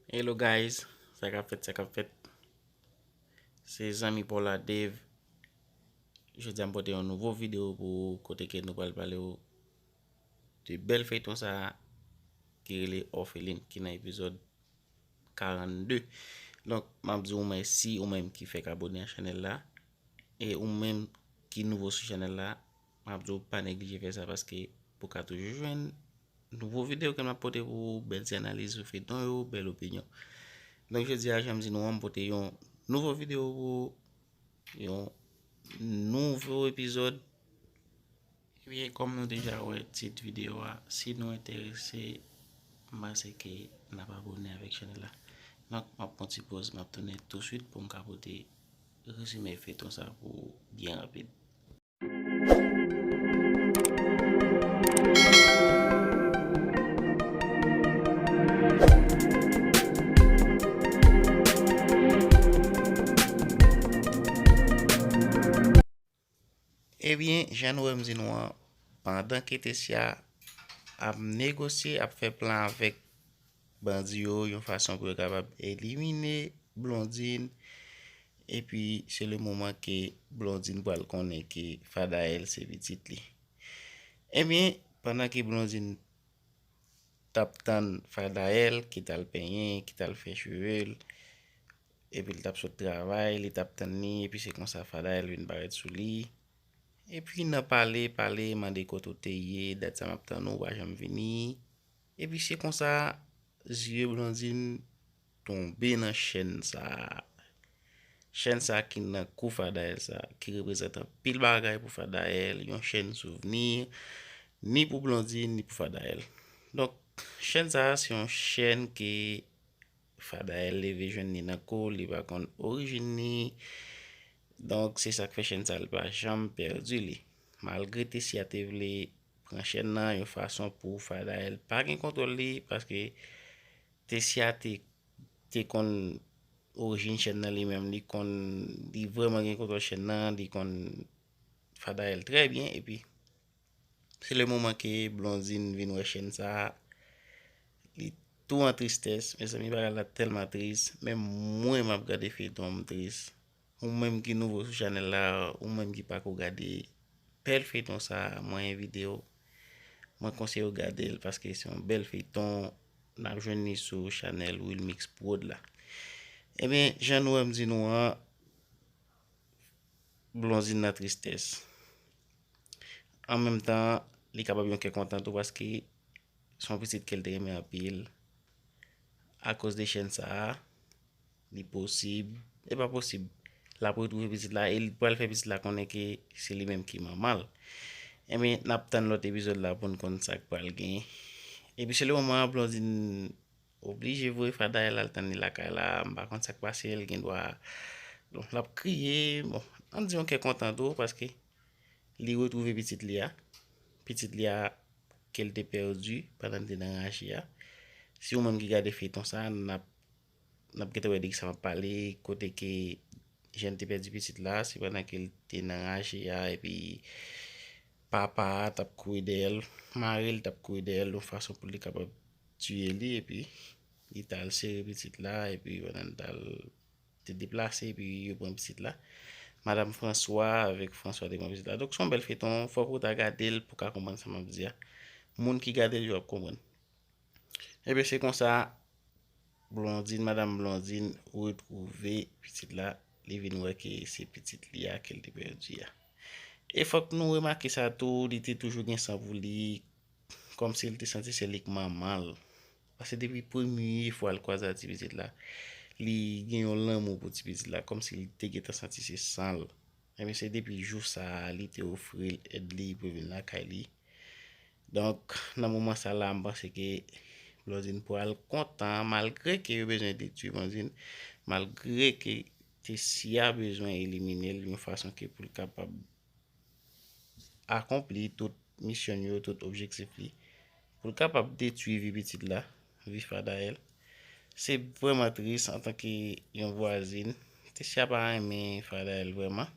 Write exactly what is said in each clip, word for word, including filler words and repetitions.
Hello guys, sa k ap fèt, sa k ap fèt? Se zanmi pa w la Dave. Jodi a m pote yon nouvo videyo pou ou kote ke nou pral pale w de bèl feyton sa a ki rele Orpheline ki nan epizòd karannde. Donk, m ap di w mèsi ou menm ki fèk abone a chanèl la. E ou menm ki nouvo sou chanèl la, m ap di w pa neglije fè sa paske pou w ka toujou jwenn nouvo videyo ke m ap pote pou ou, bèl ti analiz sou feyton yo, bèl opinyon. Donk, jodi a, jan m di nou an, m pote yon nouvo videyo pou ou, yon nouvo epizòd. Ebyen, kòm nou deja wè tit videyo a, si nou enterese, m panse ke n ap abone avèk chanèl la. Donk, m ap pran ti poz, m ap tounen touswit pou m ka pote rezime feyton sa pou ou byen rapid. Ebyen, jan nou wè m di nou an, pandan ke Tesya ap negosye, ap fè plan avèk bandi yo, yon fason pou yo kapab elimine Blondine, epi se le moman ke Blondine pral konnen ke Fadael se pitit li. Ebyen, pandan ke Blondine t ap tann Fadael ki t al penyen, ki t al fè cheve l, epi l t ap sot travay, li t ap tann li, epi se konsa Fadael vin parèt sou li. Epi nan pale, pale, mande kote w te ye, dat sa m ap tann ou, ou pa janm vini. Epi se konsa, zye Blondine tonbe nan chèn sa a. Chèn sa a ki nan kou Fadael sa a, ki reprezante anpil bagay pou Fadael, yon chèn souvni, ni pou Blondine, ni pou Fadael. Donk, chèn sa a, se yon chèn ke Fadael leve jwenn li nan kou, li pa konn orijin li. Donk, se sa k fè chèn sa a, li pa janm pèdi li. Malgre Tesya te vle pran chèn nan yon fason pou Fadael pa gen kontwòl li, paske Tesya te, te konn orijin chèn nan li menm, li konn, li vrèman gen kontwòl chèn nan, li konn Fadael trè byen, epi se le moman ke Blondine vin wè chèn sa a, li tou an tristès. Mezanmi, bagay la tèlman tris. Menm mwen, m ap gade feyton an, m tris. Ou menm ki nouvo sou chanèl la, ou menm ki pako gade bèl feyton sa a, mwen envite w, mwen konseye w gade l paske se yon bèl feyton. N ap jwenn li sou chanèl Wilmix Prod la. Ebyen, jan nou wè m di nou an, Blondine nan tristès. An menm tan, li kapab yon kè kontan tou paske se yon pitit ke l te renmen anpil. Akoz de chèn sa a, li posib, e pa posib, l ap retwouve pitit la e li pral fè pitit la konnen ke se li menm ki manman l. Ebyen, n ap tann lòt epizòd la pou n konn sa k pral genyen. Epi se le moman an, Blondine oblije voye Fadael al tann li lakay la, m pa konn sa k pase, l gen dwa, bon, l ap kriye, bon, ann di yon kè kontan tou, paske li retwouve pitit li a, pitit li a ke l te pèdi pandan l te nan raje a. Si ou menm ki gade feyton sa a, n ap, n ap gentan wè de kisa m ap pale, kote ke jèn te pèdi pitit la, se pandan ke l te nan raje a, epi papa a t ap kouri dèyè l, mari l t ap kouri dèyè l yon fason pou li kapab tiye li, epi li t al sere pitit la, epi pandan l t al, te deplase, epi yo pran pitit la. Madanm Franswa avèk Franswa te pran pitit la. Donk, se yon bèl feyton, fòk ou ta gade l pou w ka konprann sa m ap di a. Moun ki gade l, yo ap konprann. Ebyen, se konsa, Blondine, madanm Blondine, retwouve pitit la, li vin wè ke se pitit li a ke l te pèdi a. E fòk nou remake sa tou, li te toujou gen san pou li, kòmsi li te santi se li k manman l. Paske depi premye fwa l kwaze ak ti pitit la, li gen yon lanmou pou ti pitit la, kòmsi li te gentan santi se san l. Ebyen, se depi jou sa a, li te ofri l èd li pou vin lakay li. Donk, nan moman sa la, m panse ke Blondine pral kontan, malgre ke yo bezwen detwi Blondine, malgre ke Tesya bezwen elimine l yon fason ke pou l kapab akonpli tout misyon l yo, tout objektif li, pou l kapab detwi vi pitit la, vi Fadael. Se vrèman tris antanke yon vwazin. Tesya pa renmen Fadael vrèman.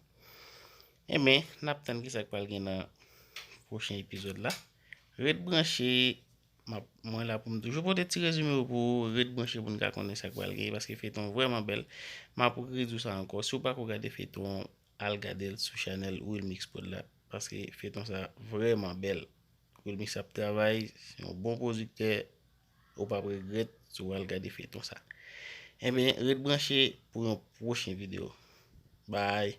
Ebyen, n ap tann kisa k pral gen nan pwochen epizòd la. Ret branche, m ap, mwen la pou m toujou pote ti rezime yo pou ou, ret branche pou n ka konnen sa k pral genyen, paske feyton vrèman bèl. M ap redi w sa ankò, si w pako gade feyton an, al gade l sou chanèl Wilmix Prod la, paske feyton sa vrèman bèl. Wilmix ap travay, se yon bon pwodiktè, ou p ap regrèt si w al gade feyton sa. Enben, ret branche pou yon pwochen videyo. Bye.